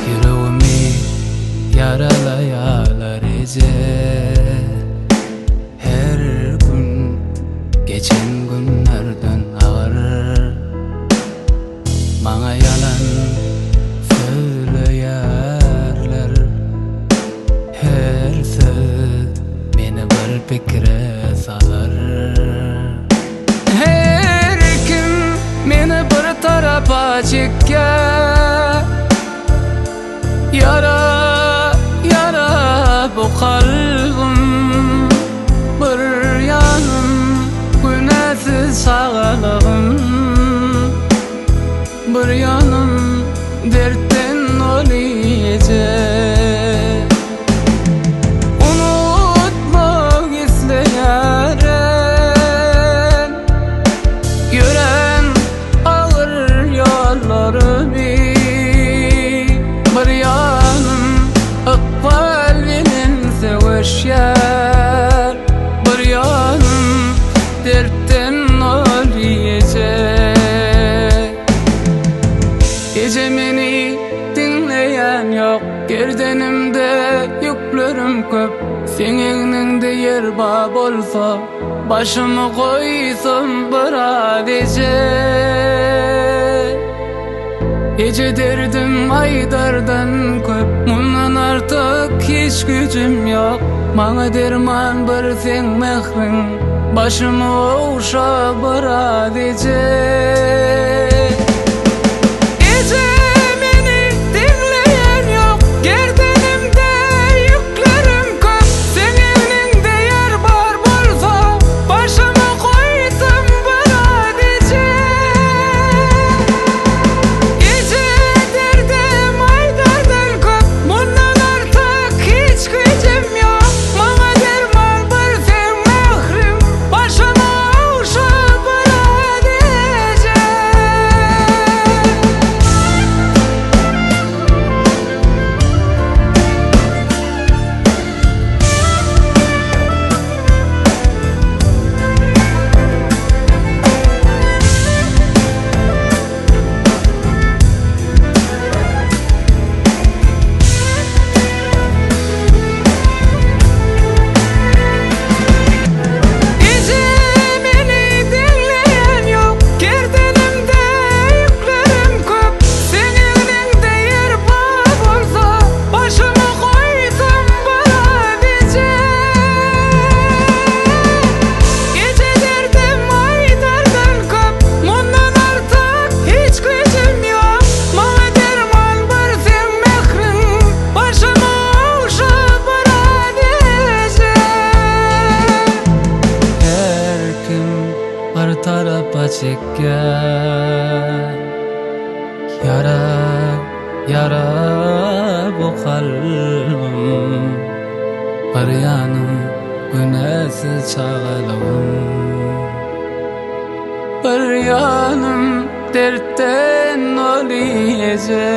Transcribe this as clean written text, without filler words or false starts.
Ýüregimi ýaralaýarlar eje Her gün geçen günlerden agyr Maňa ýalan sözleýärler Her söz meni bir pikire salar Her kim meni bir tarapa çekýär Ýara, ýara bu kalbym Bir ýanym günäsiz çagalygym Bir ýanym dertden doly eje Unutmak isleýärin Ýören agyr ýollarymy Bir ýanym ykbal bilen söweşýär Bir ýanym dertden doly eje Eje meni diňleýän ýok Gerdenimde ýüklerim köp Seň egniňde ýer bar bolsa Başymy goýsam biraz eje Eje derdim aýdardan köp Mundan artyk hiç güýjüm ýok Maňa derman bir seň mähriň Başymy ogşa biraz eje Eje meni diňleýän ýok Gerdenimde ýüklerim köp Seň egniňde ýer bar bolsa Başymy goýsam biraz eje Eje derdim aýdardan köp Mundan artyk hiç güýjüm ýok Maňa derman bir seň mähriň Başymy ogşa biraz eje. Eje meni diňleýän ýok Gerdenimde ýüklerim köp Seň egniňde ýer bar bolsa Başymy goýsam biraz eje Eje derdim aýdardan köp Mundan artyk hiç güýjüm ýok Maňa derman bir seň mähriň Başymy ogşa biraz eje Her kim bir tarapa çekýär Ýara, ýara bu kalbym Bir ýanym günäsiz çagalygym Bir ýanym dertden doly eje.